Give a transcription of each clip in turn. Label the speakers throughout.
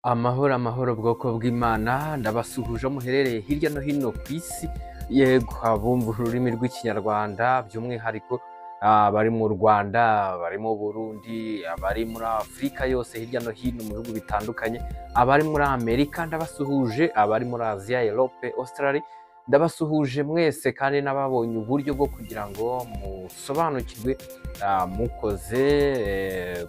Speaker 1: Amahoro amahoro bwoko bw'Imana, ndabasuhuje aho muherereye hirya no hino ku isi, yego abumva ururimi rw'Ikinyarwanda by'umwihariko abari mu Rwanda, abari mu Burundi, abari muri Afurika yose hirya no hino mu bihugu bitandukanye, abari muri Amerika ndabasuhuje, abari muri Aziya, Europe, Australia, ndabasuhuje mwese kandi n'ababonye uburyo bwo kugira ngo musobanukirwe mukoze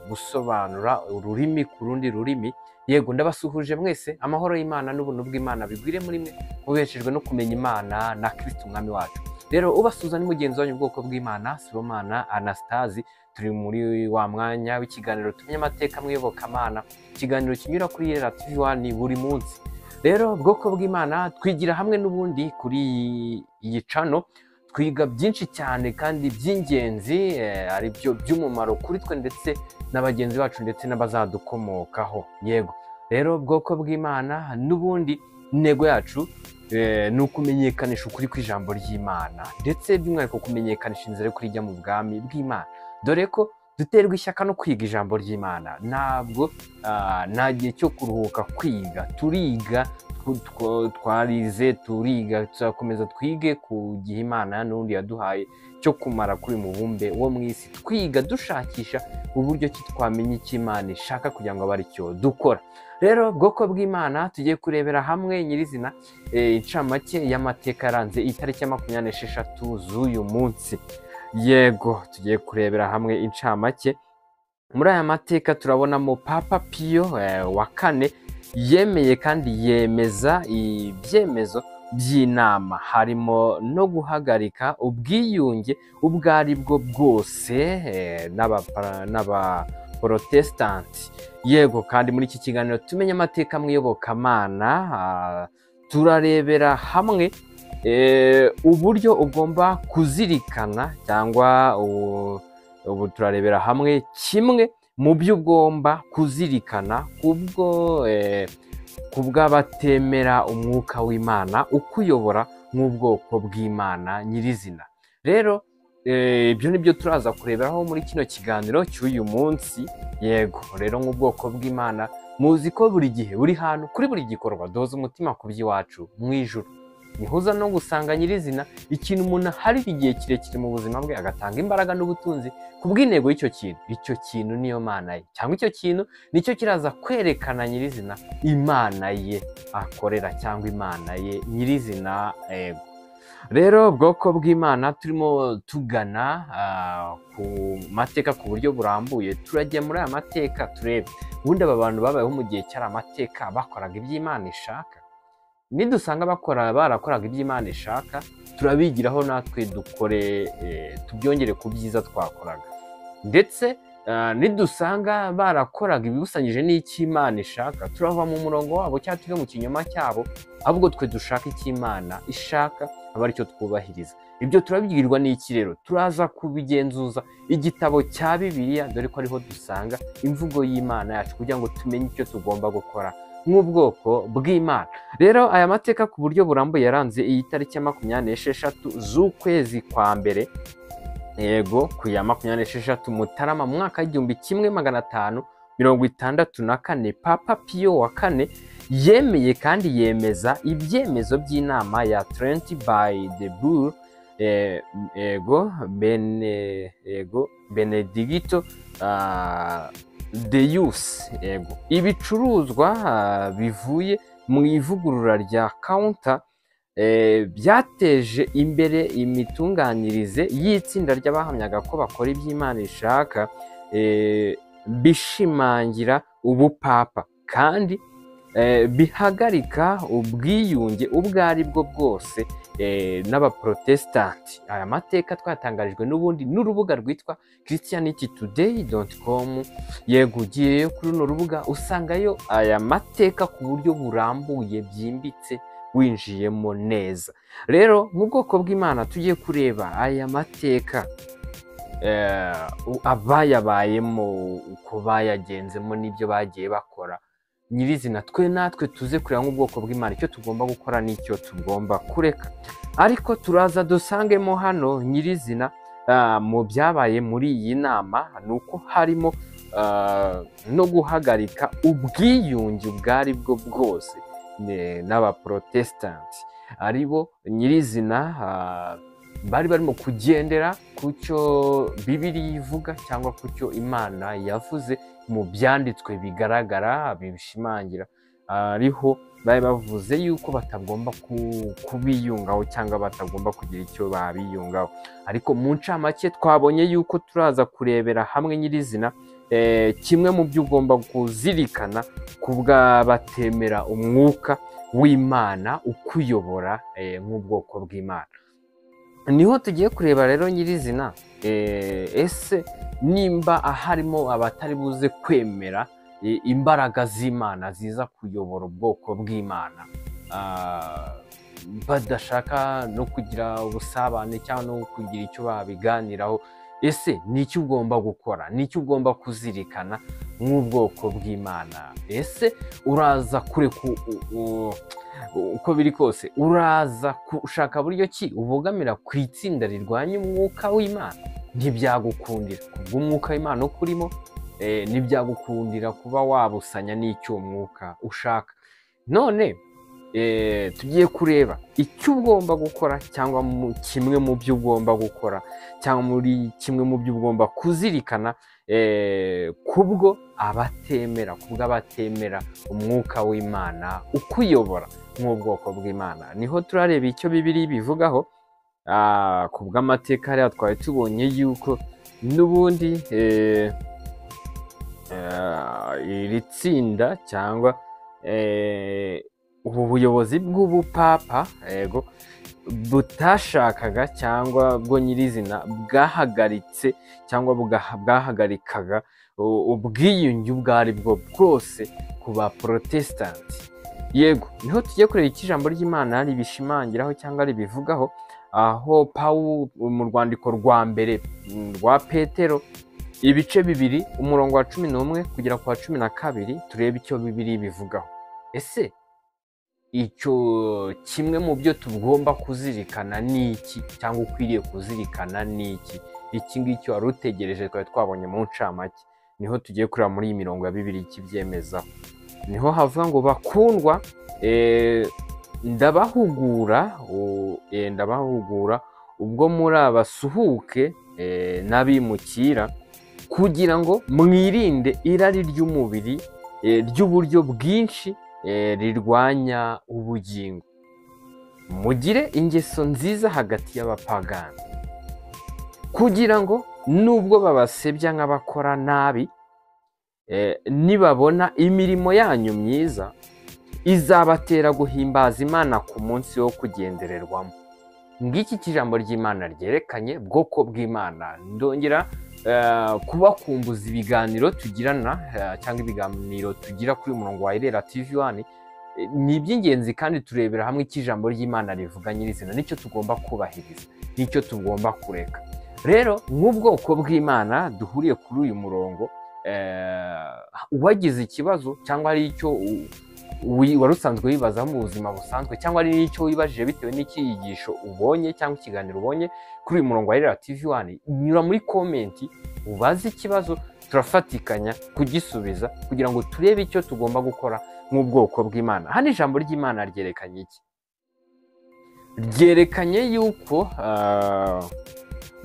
Speaker 1: gusobanura ururimi ku rundi rurimi. Yego ndabasuhuje mwese, amahoro y'Imana n'ubuntu bw'Imana bigwire muri mwe, mubeshejwe no kumenya Imana na Kristo Umwami wacu. Rero ubasuhuza ni mugenzi wanyu ubwoko bw'Imana, Sibomana Anastase. Turi muri wa mwanya w'ikiganiro Tumenye Amateka mu Iyobokamana, ikiganiro kinyura kuri Yera TV One buri munsi. Rero bwoko bw'Imana, twigira hamwe n'ubundi kuri iyi channel, twiga byinshi cyane kandi by'ingenzi, ari byo by'umumaro kuri twe ndetse na bagenzi bacu ndetse n'abazadukomokaho. Yego rero bwoko bw'Imana, n'ubundi intego yacu ni ukumenyekanisha ukuri kw'ijambo ry'Imana, ndetse by'umwihariko kumenyekanisha inzira yo kurijya mu bwami bw'Imana, dore ko duterwa ishyaka no kwiga ijambo ry'Imana. Ntabwo nta gihe cyo kuruhuka kwiga, turiga, twarize, turiga, tuzakomeza twige ku gihe Imana n'ubundi yaduhaye cyo kumara kuri mubumbe wo mu isi, twiga dushakisha uburyo ki twamenya icyo Imana ishaka kugira ngo abe aricyo dukora. Rero bwoko bw'Imana, tugiye kurebera hamwe nyirizina incamake y'amateka yaranze itariki ya 26 z'uyu munsi. Yego tugiye kurebera hamwe incamake. Muri aya mateka turabonamo Papa Pio wa kane yemeye kandi yemeza ibyemezo by'inama, harimo no guhagarika ubwiyunge ubwo ari bwo bwose n'abaporotesitanti. Yego kandi muri iki kiganiro Tumenye Amateka mu Iyobokamana, turarebera hamwe uburyo ugomba kuzirikana, cyangwa ubu turarebera hamwe kimwe mu byo ugomba kuzirikana kubwo kubw'abatemera umwuka w'Imana ukuyobora nk'ubwoko bw'Imana nyirizina. Rero ibyo nibyo turaza kureberaho muri kino kiganiro cy'uyu munsi. Yego rero nk'ubwoko bw'Imana, muzi ko buri gihe buri hantu kuri buri gikorwa duhoza umutima ku by'iwacu mu ijuru. Nihuza no gusanga nyirizina ikintu umuntu aharira igihe kirekire mu buzima bwe, agatanga imbaraga n'ubutunzi ku bw'intego y'icyo kintu. Icyo kintu niyo mana ye, cyangwa icyo kintu nicyo kiraza kwerekana nyirizina Imana ye akorera, cyangwa Imana ye nyirizina. Yego rero bwoko bw'Imana, turimo tugana ku mateka ku buryo burambuye. Turajya muri aya mateka turebe ubundi aba bantu babayeho mu gihe cyari amateka bakoraga iby'Imana ishaka. Nidusanga barakoraga iby'Imana ishaka, turabigiraho natwe dukore, tubyongere ku byiza twakoraga. Ndetse nidusanga barakoraga ibibusanyije n'icy'Imana ishaka, turava mu murongo wabo cyangwa tuve mu kinyoma cyabo, ahubwo twe dushaka icy'Imana ishaka aba aricyo twubahiriza. Ibyo turabibwirwa n'iki rero? Turaza kubigenzuza igitabo cya Bibiliya, dore ko ariho dusanga imvugo y'Imana yacu kugira ngo tumenye icyo tugomba gukora nk'ubwoko bw'Imana. Rero aya mateka ku buryo burambuye yaranze iyi tariki ya 26 z'ukwezi kwa mbere, yego ku ya 26 Mutarama mu mwaka w'1564, Papa Pio wa kane yemeye kandi yemeza ibyemezo by'inama ya Trent by the Bull, yego Benedicto Deus. Yego ibicuruzwa bivuye mu ivugurura rya counter byateje imbere imitunganyirize y'itsinda ry'abahamyaga ko bakora iby'Imana ishaka, bishimangira ubupapa kandi bihagarika ubwiyunge ubwo ari bwo bwose n'abaprotesitanti. Aya mateka twatangarijwe n'ubundi n'urubuga rwitwa christianitytoday.com. Yego ugiyeyo kuri runo rubuga usangayo aya mateka ku buryo burambuye byimbitse, winjiyemo neza. Rero nk'ubwoko bw'Imana tugiye kureba aya mateka, abayabayemo uko bayagenzemo n'ibyo bagiye bakora nyirizina, twe natwe tuze kureba nk'ubwoko bw'Imana icyo tugomba gukora n'icyo tugomba kureka. Ariko turaza dusangemo hano nyirizina mu byabaye muri iyi nama, ni uko harimo no guhagarika ubwiyunge ubwo ari bwo bwose n'abaprotesitanti, aribo nyirizina bari barimo kugendera ku cyo Bibiliya ivuga cyangwa ku cyo Imana yavuze mu byanditswe bigaragara bibishimangira, ariho bari bavuze yuko batagomba kubiyungaho cyangwa batagomba kugira icyo babiyungaho. Ariko mu ncamake twabonye yuko turaza kurebera hamwe nyirizina kimwe mu byo ugomba kuzirikana ku bw'abatemera umwuka w'Imana ukuyobora nk'ubwoko bw'Imana. Niho tugiye kureba rero nyirizina, ese nimba harimo abatari buze kwemera imbaraga z'Imana ziza kuyobora ubwoko bw'Imana, badashaka no kugira ubusabane cyangwa no kugira icyo babiganiraho, ese ni icyo ugomba gukora, ni icyo ugomba kuzirikana nk'ubwoko bw'Imana? Ese uraza kureka uko biri kose, uraza gushaka buryo ki ubogamira ku itsinda rirwanya umwuka w'Imana? Ntibyagukundira kubw'umwuka w'Imana ukurimo, ntibyagukundira kuba wabusanya n'icyo umwuka ushaka. None tugiye kureba icyo ugomba gukora, cyangwa kimwe mu byo ugomba gukora, cyangwa muri kimwe mu byo ugomba kuzirikana kubwo abatemera, kubw'abatemera umwuka w'Imana ukuyobora nk'ubwoko bw'Imana. Niho turareba icyo Bibiliya bivugaho. Kubw'amateka hariya twari tubonye yuko n'ubundi iri tsinda cyangwa ubu buyobozi bw'ubupapa yego butashakaga cyangwa bwo nyirizina bwahagaritse cyangwa bwahagarikaga ubwiyunge ubwo ari bwo bwose ku baprotesitanti. Yego, niho tugiye kureba icyo ijambo ry'Imana ribishimangiraho cyangwa ribivugaho, aho Pawulo mu rwandiko rwa mbere rwa Petero ibice 2 umurongo wa 11 kugera ku wa 12, turebe icyo Bibiliya bivugaho. Ese icyo kimwe mu byo tugomba kuzirikana ni iki, cyangwa ukwiriye kuzirikana ni iki? Iki ngiki wari utegereje twari twabonye mu ncamake, niho tugiye kureba muri iyi mirongo ya Bibiliya ikibyemezaho. Niho havuga ngo bakundwa, ndabahugura ubwo muri abasuhuke n'abimukira, kugira ngo mwirinde irari ry'umubiri ry'uburyo bwinshi rirwanya ubugingo, mugire ingeso nziza hagati y'abapagani, kugira ngo nubwo babasebya nk'abakora nabi, nibabona imirimo yanyu myiza izabatera guhimbaza Imana ku munsi wo kugendererwamo. Ngiki kijambo ry'Imana ryerekanye bwoko bw'Imana. Ndongera kubakumbuza ibiganiro tugirana cyangwa ibiganiro tugira kuri umurongo wa Irera TV 1 ni iby'ingenzi, kandi turebera hamwe icyo ijambo ry'Imana rivuga nyirizina, nicyo tugomba kubahiriza, nicyo tugomba kureka. Rero nk'ubwoko bw'Imana duhuriye kuri uyu murongo, uwagize ikibazo cyangwa ari icyo wari usanzwe wibazaho mu buzima busanzwe, cyangwa ari n'icyo wibajije bitewe n'icyigisho ubonye cyangwa ikiganiro ubonye kuri uyu murongo wa Irera TV 1, nyura muri komenti ubaze ikibazo, turafatikanya kugisubiza kugira ngo turebe icyo tugomba gukora nk'ubwoko bw'Imana. Hano ijambo ry'Imana ryerekanye iki? Ryerekanye yuko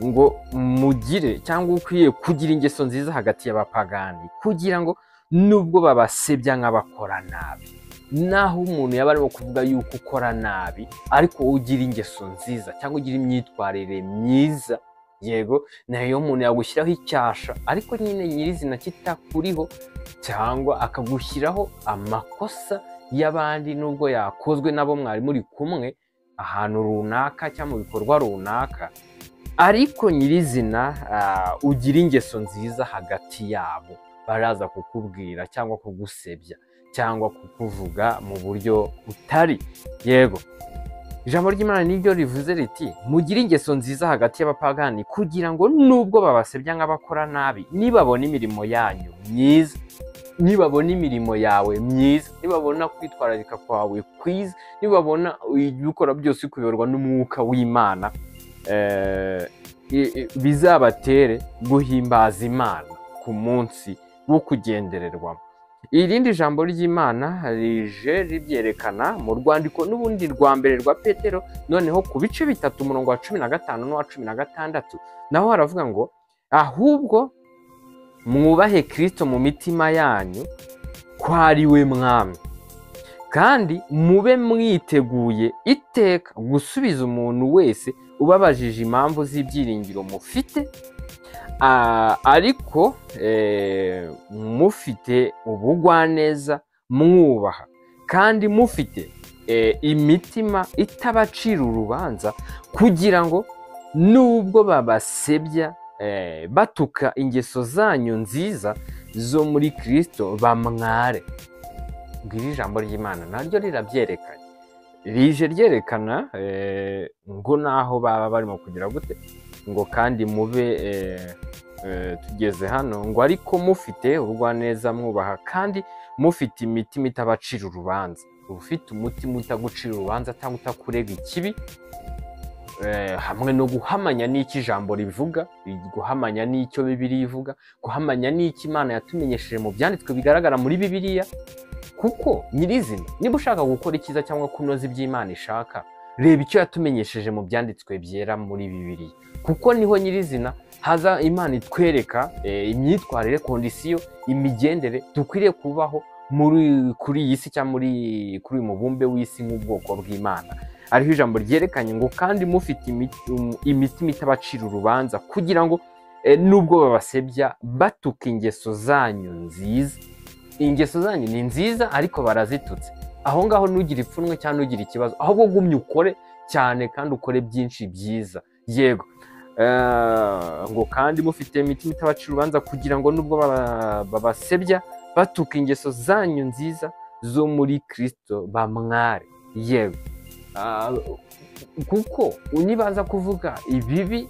Speaker 1: ngo mugire cyangwa ukwiye kugira ingeso nziza hagati y'abapagani, kugira ngo nubwo babasebya nk'abakora nabi, naho umuntu yaba arimo kuvuga yuko ukora nabi, ariko ugira ingeso nziza cyangwa ugira imyitwarire myiza, yego nayo umuntu yagushyiraho icyasha ariko nyine nyirizina kitakuriho, cyangwa akagushyiraho amakosa y'abandi nubwo yakozwe nabo mwari muri kumwe ahantu runaka cyangwa mu bikorwa runaka, ariko nyirizina ugira ingeso nziza hagati yabo, baraza kukubwira cyangwa kugusebya cyangwa kukuvuga mu buryo utari. Yego, ijambo ry'Imana niryo rivuze riti mugire ingeso nziza hagati y'abapagani, kugira ngo nubwo babasebya nk'abakora nabi, nibabona imirimo yanyu myiza, nibabona imirimo yawe myiza, nibabona kwitwararika kwawe kwiza, nibabona ibyo ukora byose kuyoborwa n'umwuka w'Imana, bizabatere guhimbaza Imana ku munsi wo kugendererwamo. Irindi jambo ry'Imana rije ribyerekana mu rwandiko n'ubundi rwa mbere rwa Petero, noneho ku bice 3 umurongo wa 15 n'uwa 16, naho haravuga ngo ahubwo mwubahe Kristo mu mitima yanyu ko ari we mwami, kandi mube mwiteguye iteka gusubiza umuntu wese ubabajije impamvu z'ibyiringiro mufite, ariko mufite ubugwaneza mwubaha, kandi mufite imitima itabacira urubanza, kugira ngo nubwo babasebya batuka ingeso zanyu nziza zo muri Kristo bamware. Ngiri ijambo ry'Imana naryo rirabyerekanye, rije ryerekana ngo naho baba barimo kugira gute, ngo kandi mube tugeze hano ngo ariko mufite ubugwaneza mwubaha, kandi mufite imitima itabacira urubanza. Ufite umutima utagucira urubanza cyangwa utakurega ikibi, hamwe no guhamanya n'icyo ijambo rivuga, guhamanya n'icyo Bibiliya ivuga, guhamanya n'icyo Imana yatumenyesheje mu byanditswe bigaragara muri Bibiliya. Kuko nyirizina niba ushaka gukora icyiza cyangwa kunoza iby'Imana ishaka, reba icyo yatumenyesheje mu byanditswe byera muri Bibiliya, kuko niho nyirizina haza Imana itwereka imyitwarire, kondisiyo, imigendere dukwiriye kubaho kuri iyi si cyangwa kuri uyu mubumbe w'isi nk'ubwoko bw'Imana. Ariho ijambo ryerekanye ngo kandi mufite imitima itabacira urubanza, kugira ngo nubwo babasebya batuka ingeso zanyu nziza. Ingeso zanyu ni nziza ariko barazitutse. Aho ngaho ntugire ipfunwe cyangwa ntugire ikibazo, ahubwo gumya ukore cyane kandi ukore byinshi byiza. Yego, ngo kandi mufite imitima itabacira urubanza, kugira ngo nubwo babasebya batuka ingeso zanyu nziza zo muri Kristo bamware. Yego, kuko unibaza kuvuga ibibi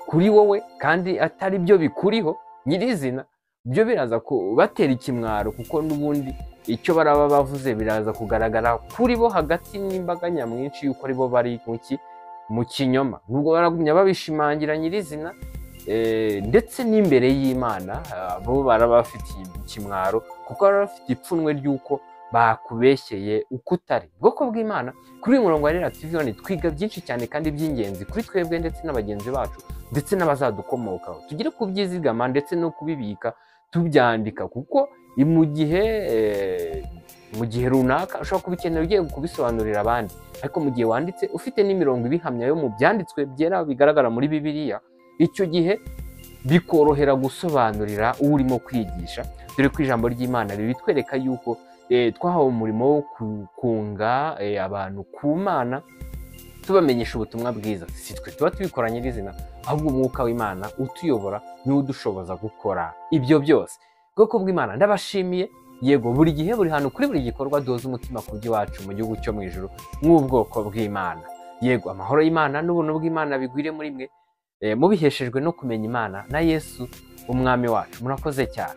Speaker 1: kuri wowe kandi atari byo bikuriho nyirizina, byo biraza kubatera ikimwaro, kuko n'ubundi icyo baraba bavuze biraza kugaragara kuri bo hagati n'imbaga nyamwinshi yuko ari bo bari mu kinyoma. Nubwo baragumya babishimangira nyirizina, ndetse n'imbere y'Imana bo baraba bafite ikimwaro, kuko baraba bafite ipfunwe ry'uko bakubeshyeye uko utari. Ubwoko bw'Imana, kuri uyu murongo wa Rera TV twiga byinshi cyane kandi by'ingenzi kuri twebwe ndetse n'abagenzi bacu ndetse n'abazadukomokaho. Tugire kubyizigama ndetse no kubibika tubyandika, kuko mu gihe runaka ushobora kubikenera ugiye kubisobanurira abandi, ariko mu gihe wanditse ufite n'imirongo ibihamya yo mu byanditswe byera bigaragara muri Bibiliya, icyo gihe bikorohera gusobanurira urimo kwigisha. Dore ko ijambo ry'Imana ribitwereka yuko twahawe umurimo wo kunga abantu ku Mana, tubamenyesha ubutumwa bwiza. Si twe tuba tubikora nyirizina, ahubwo umwuka w'Imana utuyobora niwe udushoboza gukora ibyo byose. Bwoko bw'Imana, ndabashimiye. Yego, buri gihe, buri hantu, kuri buri gikorwa duhoza umutima ku by'iwacu mu gihugu cyo mu ijuru nk'ubwoko bw'Imana. Yego, amahoro y'Imana n'ubuntu bw'Imana bigwire muri mwe, mubiheshejwe no kumenya Imana na Yesu umwami wacu. Murakoze cyane.